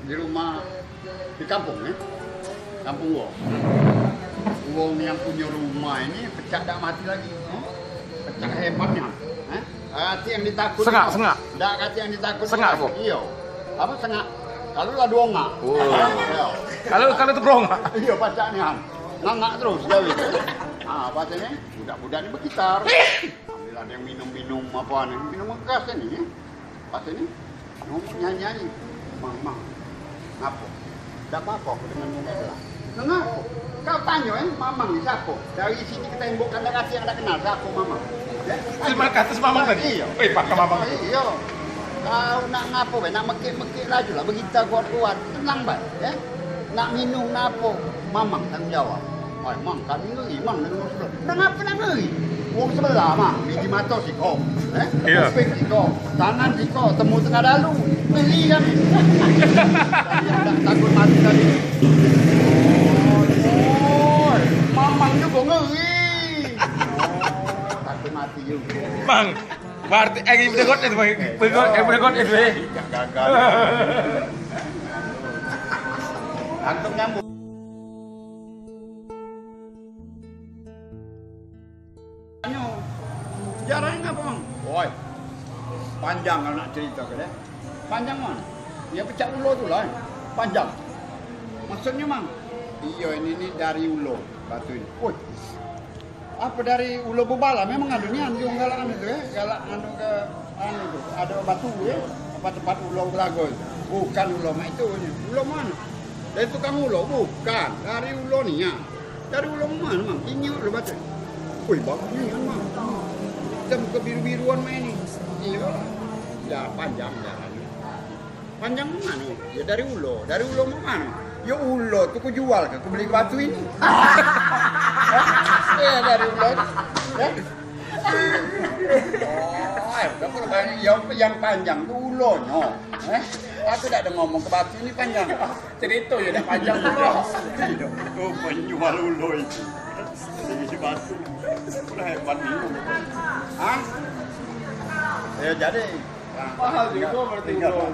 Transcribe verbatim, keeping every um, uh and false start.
Di rumah, di kampung, eh. Kampung gua. Wong yang punya rumah ini pecak dak mati lagi. Eh? Pecak hebatnya. Eh? Kati yang ditakut. Sengak, sengak. Dak kati yang ditakut. Sengak, Bang? Iyo. Apa sengak? Kalau lah dua ngak. Oh. Iyo. Kalau, kalau tu berongak. Iyo, pacak nian. Ngangak terus gawe. Ah, apa ni? Budak-budak ni berkitar. Ambil ada yang minum-minum apa ni? Minum keras ni, ya. Pas ini, ngomong nyanyi-nyanyi. "Mang, Mang, ngapo?" "Dak apo-apo aku dengan Mang Ella." "Lah ngapo?" "Kau tanyo, eh, Mamang ni siapo? Dari sini ke tembok kan dak katek, dak kenal siapo Mamang." Ya? Terima kasih Mamang tadi. Iyo. Eh, pakai Mamang. Iyo. Kau nak ngapo, be? Nak mekik-mekik laju lah, begita kuat-kuat. Tenang, be, ya. Nak minum, nak apo? Mamang tanggung jawab. Ai, Mang, kami ngeri, Mang, dengan wong sebelah. Nak ngapo nak ngeri? Wong sebelah, Mang, biji mato siko, eh? Iyo. Kuping siko, tangan siko, temu tengah dalu. Ngeri kami. Kami dak takut mati tadi. Oi, Mamang jugo ngeri. Oh, takut mati jugo. Mang, berarti, eh, bedegot itu, Bang. Bedegot, eh, bedegot itu, eh. Gagal. Langsung nyambung. Sejarah ni apo, Mang? Woi, panjang kalu nak cerito ke deh. Panjang, Mang. Ye pecak ulo tu lah, eh. Panjang. Maksudnyo, Mang? Iyo, ini ni dari ulo batu ini. Woi. Apo dari ulo bebala memang ado nian, wong galak anu tu, eh. Galak anu ke Anu tu, ado batu ye, apo tempat ulo belago tu. Bukan ulo mak itu nye. Ulo mano? Dari tukang ulo, bukan. Dari ulo nian. Dari ulo mano, Mang? Inyo ulo batu. Woi, bagus nian, Mang. Hitam kebiru-biruan mak ini. Iyo lah. Ya, panjang jalan. Panjang mano? Ya dari ulo. Dari ulo mak mano? Ya ulo tu ku jual ke, ku beli batu ini. Ya dari ulo. Ya. Oh, ayo, kamu banyak yang, yang panjang tu ulonyo. Eh? Aku dak ada ngomong ke batu ni panjang. Cerita ya dak panjang tu. Iya. Oh, penjual ulo itu. Jadi batu. Udah hebat ni. Hah? Ya jadi. Mahal juga berarti ulo.